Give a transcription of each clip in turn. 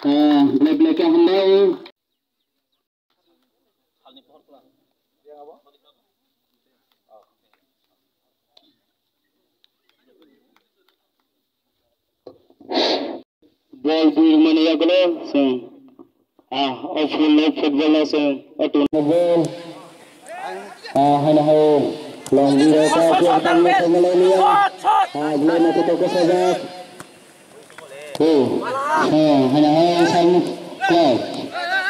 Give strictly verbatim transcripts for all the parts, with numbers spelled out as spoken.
Ah, belai belai khe hambai. Bol bui mani yagulo song. Ah, o full leg football no song. O tun bol. Ah, hana ho. Long bui rota ko tang mo song le niya. Ah, belai ma ko to ko sajak. Oh, oh, hana hai salmuk kok.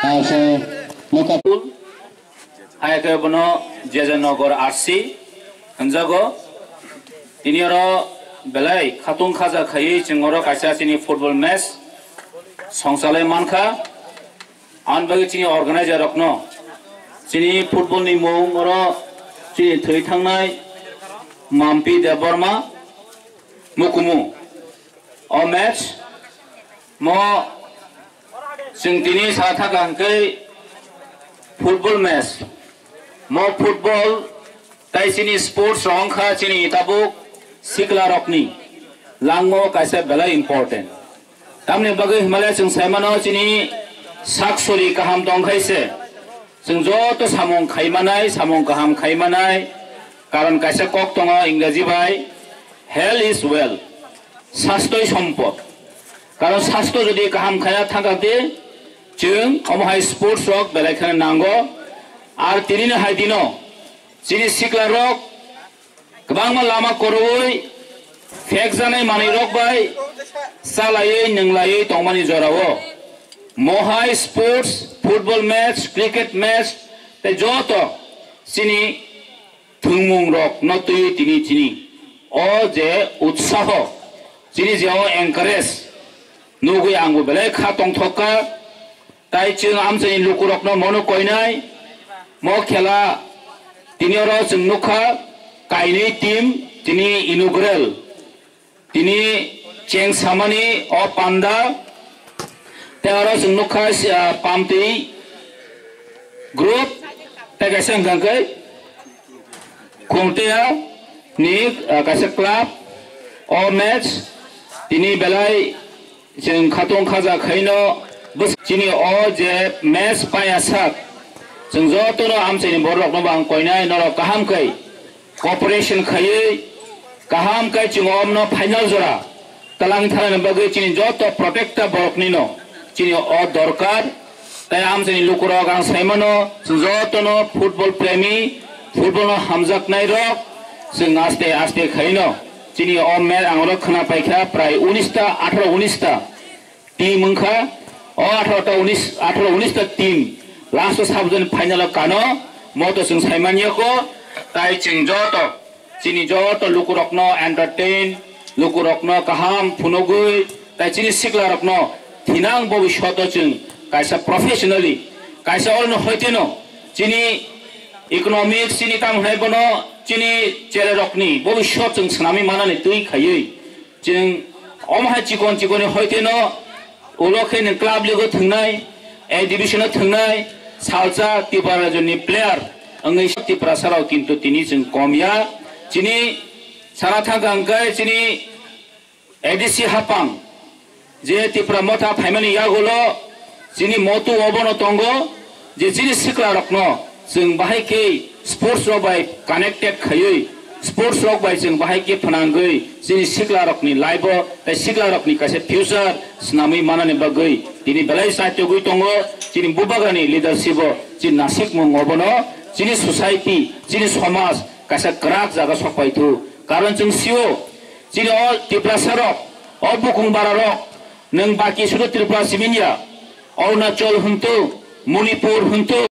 Ase, noka. Hai khe bono Jejenogar R C hwnjago. Tini oro belai khatung khaja khaiwi chwng oro kaisa chini football match songchalai mankha. Ani bagwi chini organizer rokno, chini football ni mung oro chini thwi thangnai Mampi Debbarma Mukumu. O match mo chwng tini sa thaka hwnkhe football match. Mo football tai chini sports rok wngkha chini tabuk sikla rokni langmo kaisa belai important. Tamni bagwi himale chwng saimano chini sak sori kaham tongkhai se. Chwng joto samung khaimanai, samung kaham khaimanai, karon kaisa kok tongo Ingreji bai, "Health is wealth", sastoi sompot. Karon sasto jodi kaham khaya thangkakdi, chwng omo hai sports rok belai kheno nango. Ar tinini hai dino chini sikla rok kwbangma lama koroi phekjanai manwi rok bai chalaiwi nwnglaiwi tongmani jorao mohai sports, football match, cricket match tei joto chini thwngmung rok no twiwi tini chini o je utsaho, chini je o encourage nugwi angbo belai kha tongthok kha. Tai chwng amchaini lukurokno mono koinai. Mo khela tini oro chwng nukha kainwi team tini inaugural. Tini cheng samani o panda. Tei oro chwng nukha, ah, Pamtwi group. Tei kaisa hwnkha khe Khumtea ni, ah, kaisa club o match tini belai chwng khatung khaja khaino bwswk chini o je match paya sak chwng jotono amchaini borok rokno bo ang koinai norok kaham khai cooperation khaiwi kaham khai chwng omno final jora twlang thanani bagwi chini joto protecta boroknino chini o dorkar. Tai amchaini lukurok ang saimano, chwng jotono football premi, football no hamjaknai rok, chwng aste aste khaino chini o match ang oro khna paikha prai unis ta, atharo unis ta team wngkha. O atharo ta unis, atharo unis ta team last o sabjani final o kano, mo to chwng saimanya ko, tai chwng joto chini joto lukurokno entertain, lukurokno kaham phunugwi, tai chini siklarokno thinang bobisyoto chwng kaisa professionally, kaisa orono hoiteno chini economics, chini tamo hwnai bono chini chererokni bobisyot chwng swnamwi manani twi khaiwi chwng omo hai chikon chikoni hoiteno ulo khe nwng club league o thwngnai, A division o thwngnai, salsa Tipra rajyoni player wngwi Tiprasarok kintu tini chwng kom ya. Chini sana thangkha hwnkhe chini A D C hapang je Tipra motha phaimani yagulo chini motu obono tongo je chini siklarokno chwng bahai khe sports rok bai connected khaiwi, sports rok bai chwng bahai khe phnangwi chini siklarokni life o tei siklarokni kaisa future swnamwi manani bagwi tini belai chaitogwi tongo. Chini bubagrani leadership o chini nasikmung obono chini society, chini somaj kaisa kwrak jaga sokpai thu. Karon chwng sio chini o Tiprasa rok, o bukung bara rok, nwng baki sudu Tripura simi ya, Arunachal hwntu, Manipur hwntu,